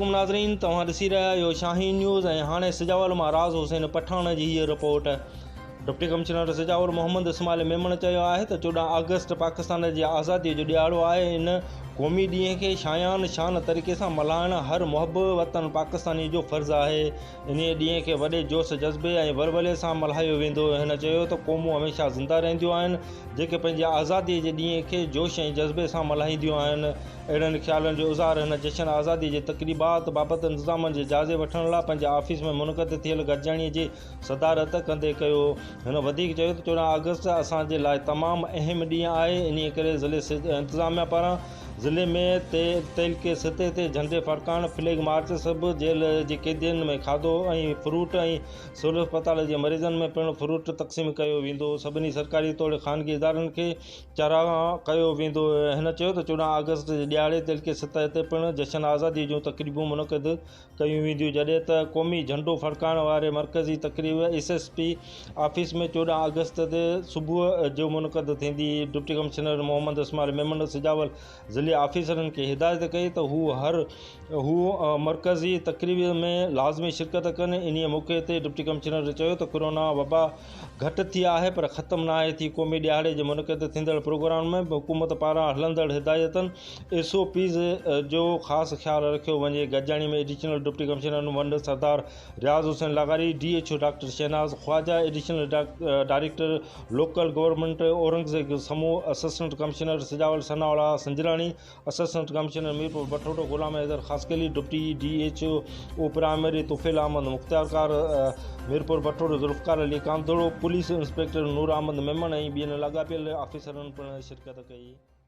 عليڪم ناظرين توهان ڏسي رهيا آهيو شاهين نيوز ۽ هاڻي سجاول مان راز حسين پٺاڻ جي هيء report. Deputy commissioner Sujawal Muhammad Ismail Memon چيو آهي ته 14 آگسٽ پاڪستان جي آزادي جو ڏهاڙو آهي ان قومي ڏينهن کي شايان شان طريقي سان ملهائڻ هر محب وطن پاڪستاني جو فرض آهي انهيء ڏينهن کي وڏي جوش جذبي ۽ ولولي سان ملهايو ويندو. هن چيو ته قومون هميشه زنده رهنديون آهن، جيڪي پنهنجي آزاديء جي ڏينهن کي جوش ۽ جذبي سان ملهائينديون آهن. اهڙن خيالن جو اظهار هن جشن آزاديء جي تقريبات بابت انتظامن جي جائزي وٺڻ لاء پنهنجي آفيس ۾ منعقد ٿيل گڏجاڻيء جي صدارت ڪندي ڪيو. هن وڌيڪ چيو ته 14 آگسٽ اسان جي لاء تمام اهم ڏينهن آهي، انهيء ڪري ضلعي انتظاميا پاران ضلعي ۾ تعلقي سطح تي جهنڊي ڦڙڪائڻ، فليگ مارچ، سب جيل جي قيدين ۾ کاڌو ۽ فروٽ ۽ سول اسپتال جي مريضن ۾ پڻ فروٽ تقسيم ڪيو ويندو، سڀني سرڪاري توڙي خانگي ادارن کي چراغان ڪيو ويندو. هن چيو ته 14 آگسٽ جي ڏهاڙي تعلقي سطح تي پڻ جشن آزادي جون تقريبون منعقد ڪيون وينديون جڏهن ته قومي جهنڊو ڦڙڪائڻ واري مرڪزي تقريب S S P office ۾ 14 August تي صبح جو منعقد ٿيندي. ڊپٽي ڪمشنر محمد اسماعيل ميمڻ سجاول ضلعي آفيسرن کي هدايت ڪئي ته هو هر هو مرڪزي تقريب ۾ لازمي شرڪت ڪن. انهي موقعي تي ڊپٽي ڪمشنر چيو ته ڪورونا وبا گهٽ ٿي آهي پر ختم ناهي ٿي، قومي ڏهاڙي جي منعقد ٿيندڙ پروگرام ۾ به حڪومت پاران هلندڙ هدايتن ايس او پيز جو خاص خيال رکيو وڃي. گڏجاڻي ۾ ايڊيشنل ڊپٽي ڪمشنر ونڊ سردار رياض حسين لغاري، D H O doctor Shahnaz Khawaja, additional director local government Aurangzeb Samoon, assistant commissioner Sujawal Sanaullah Sanjrani, assistant commissioner Mirpur Bathoro Ghulam Haider Khaskheli, deputy D H O primary Tufail Ahmed, مختيارڪار Mirpur Bathoro Zulfiqar Ali Kandhro, police inspector Noor Ahmed Memon ۽ ٻين لاڳاپيل آفيسرن پڻ شرڪت ڪئي.